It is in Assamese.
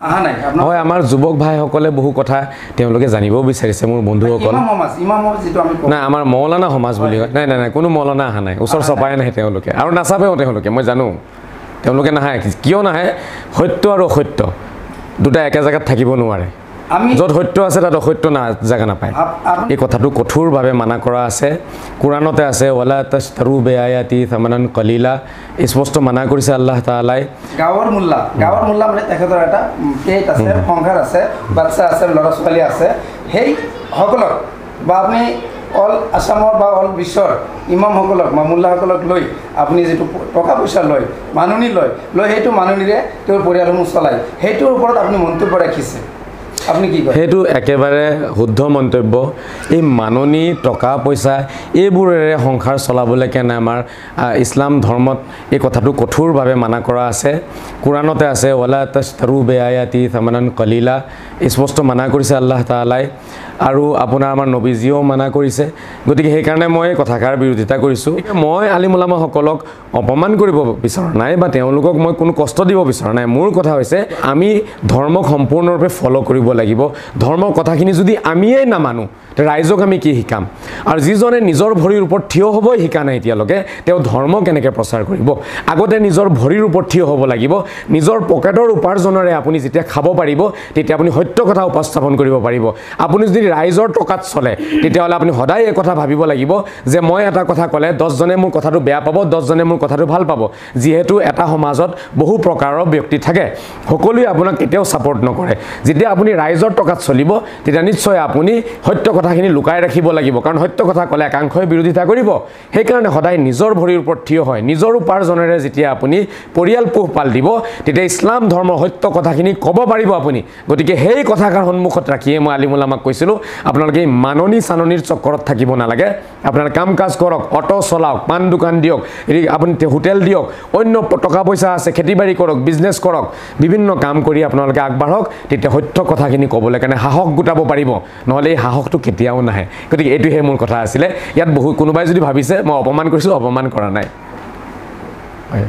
অহা নাই? হয়, আমাৰ যুৱক ভাইসকলে বহু কথা তেওঁলোকে জানিব বিচাৰিছে। মোৰ বন্ধুসকল নাই, আমাৰ মৌলানা সমাজ বুলি কয়, নাই নাই নাই, কোনো মৌলানা অহা নাই, ওচৰ চপাই নাহে তেওঁলোকে, আৰু নাচাপেও তেওঁলোকে। মই জানো তেওঁলোকে নাহে। কিয় নাহে? সত্য আৰু অসত্য দুটা একে জেগাত থাকিব নোৱাৰে। য'ত সত্য আছে তাত অসত্য না জেগা নাপায়। এই কথাটো কঠোৰভাৱে মানা কৰা আছে, কোৰাণতে আছে, ৱালা তাশতাৰু বিআয়াতি থামানান কলিলা, স্পষ্ট মানা কৰিছে আল্লাহ তাআলাই। গাঁৱৰ মোল্লা, গাঁৱৰ মোল্লা মানে তেখেতৰ এটা পেট আছে, সংসাৰ আছে, বাচ্চা আছে, ল'ৰা ছোৱালী আছে, সেই সকলক বা আপুনি অল আছামৰ বা অল বিশ্বৰ ইমামসকলক বা মোল্লাসকলক লৈ আপুনি যিটো টকা পইচা লয়, মাননি লয়, লৈ সেইটো মাননিৰে তেওঁৰ পৰিয়ালসমূহ চলায়, সেইটোৰ ওপৰত আপুনি মন্তব্য ৰাখিছে, আপুনি কি কয়? সেইটো একেবাৰে শুদ্ধ মন্তব্য। এই মাননি, টকা পইচা এইবোৰেৰে সংসাৰ চলাবলৈ কাৰণে আমাৰ ইছলাম ধৰ্মত এই কথাটো কঠোৰভাৱে মানা কৰা আছে। কোৰাণতে আছে, ৱালা তাশতাৰু বিআয়াতি থামানান কলিলা, স্পষ্ট মানা কৰিছে আল্লাহ তাআলাই, আৰু আপোনাৰ আমাৰ নবীজীয়েও মানা কৰিছে। গতিকে সেইকাৰণে মই কথাষাৰ বিৰোধিতা কৰিছোঁ। মই আলিম উলামাসকলক অপমান কৰিব বিচৰা নাই বা তেওঁলোকক মই কোনো কষ্ট দিব বিচৰা নাই। মোৰ কথা হৈছে আমি ধৰ্মক সম্পূৰ্ণৰূপে ফ'ল' কৰিব লাগিব। ধৰ্মৰ কথাখিনি যদি আমিয়েই নামানো, ৰাইজক আমি কি শিকাম? আৰু যিজনে নিজৰ ভৰিৰ ওপৰত থিয় হ'বই শিকা নাই এতিয়ালৈকে, তেওঁ ধৰ্ম কেনেকৈ প্ৰচাৰ কৰিব? আগতে নিজৰ ভৰিৰ ওপৰত থিয় হ'ব লাগিব। নিজৰ পকেটৰ উপাৰ্জনেৰে আপুনি যেতিয়া খাব পাৰিব, তেতিয়া আপুনি সত্য কথা উপস্থাপন কৰিব পাৰিব। আপুনি যদি ৰাইজৰ টকাত চলে, তেতিয়াহ'লে আপুনি সদায় এই কথা ভাবিব লাগিব যে মই এটা কথা ক'লে 10জনে মোৰ কথাটো বেয়া পাব, 10জনে মোৰ কথাটো ভাল পাব। যিহেতু এটা সমাজত বহু প্ৰকাৰৰ ব্যক্তি থাকে, সকলোৱে আপোনাক কেতিয়াও ছাপৰ্ট নকৰে। যেতিয়া আপুনি ৰাইজৰ টকাত চলিব, তেতিয়া নিশ্চয় আপুনি সত্য কথাখিনি লুকাই ৰাখিব লাগিব, কাৰণ সত্য কথা ক'লে একাংশই বিৰোধিতা কৰিব। সেইকাৰণে সদায় নিজৰ ভৰিৰ ওপৰত থিয় হয় নিজৰ উপাৰ্জনেৰে যেতিয়া আপুনি পৰিয়াল পোহপাল দিব, তেতিয়া ইছলাম ধৰ্মৰ সত্য কথাখিনি ক'ব পাৰিব আপুনি। গতিকে সেই কথাষাৰ সন্মুখত ৰাখিয়ে মই আলিম উলামাক কৈছিলোঁ, আপোনালোকে এই মাননি চাননিৰ চক্কৰত থাকিব নালাগে। আপোনাৰ কাম কাজ কৰক, অট' চলাওক, পাণ দোকান দিয়ক, আপুনি হোটেল দিয়ক, অন্য টকা পইচা আছে খেতি বাৰী কৰক, বিজনেছ কৰক, বিভিন্ন কাম কৰি আপোনালোকে আগবাঢ়ক। তেতিয়া সত্য কথাখিনি ক'বলৈ কাৰণে সাহস গোটাব পাৰিব, নহ'লে এই সাহসটো কেতিয়াও নাহে। গতিকে এইটোহে মোৰ কথা আছিলে। ইয়াত বহু কোনোবাই যদি ভাবিছে মই অপমান কৰিছোঁ, অপমান কৰা নাই। হয়।